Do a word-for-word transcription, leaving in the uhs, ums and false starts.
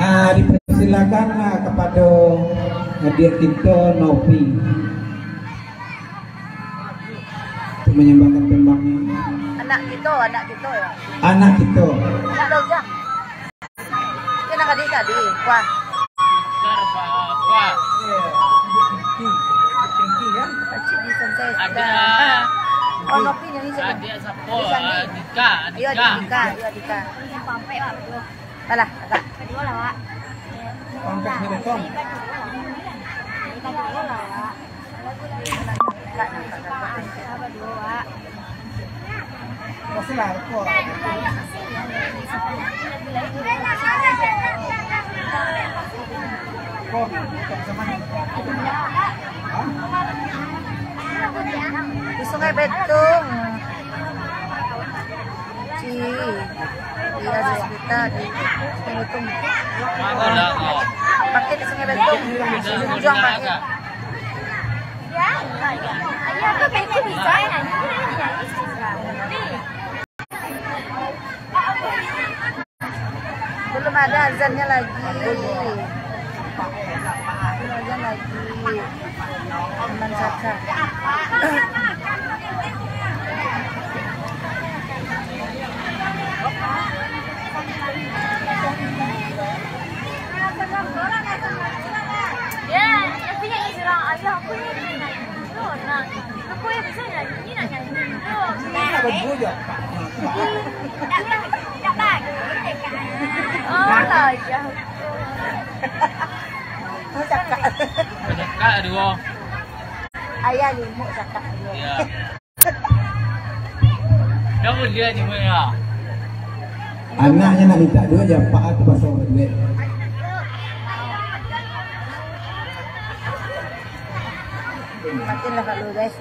Ah, di Silakan, ah, kepada adik kita, Novi, untuk menyumbangkan tembangnya. Anak kita, anak kita, ya. Anak kita. Anak Dojang. Dia nak adik tadi. Wah. Pakcik di Sunset. Ada. Oh, Novi nyanyi siapa? Adik siapa? Adik Sandi. Adika, Ayo, Adika. Adika. Ayo, Adika. Alah, agak. Kedua lah, Wak. Pangkat ni, Tom. Kedua lah, Wak. Kedua, Wak. Di Sungai Betung. Ci. Di Aziz Pita, di Sungai Betung. Pakai di Sungai Betung. Di Sunjuang pakai. Belum ada azannya lagi. Belum azan lagi. Aman saja. Ya, tapi yang Isra, ayah aku ni nak nyanyi dulu, nak. Aku yang bisa nyanyi, nak nyanyi dulu. Ini nak lagu je. Oh, lah, ayah. Cakak. Cakak dua. Ayah limuk cakak dua. Ya. Dah boleh ni, Maya. Anaknya nak minta duit, je apak tu pasang duit. Makin lah kalau, guys.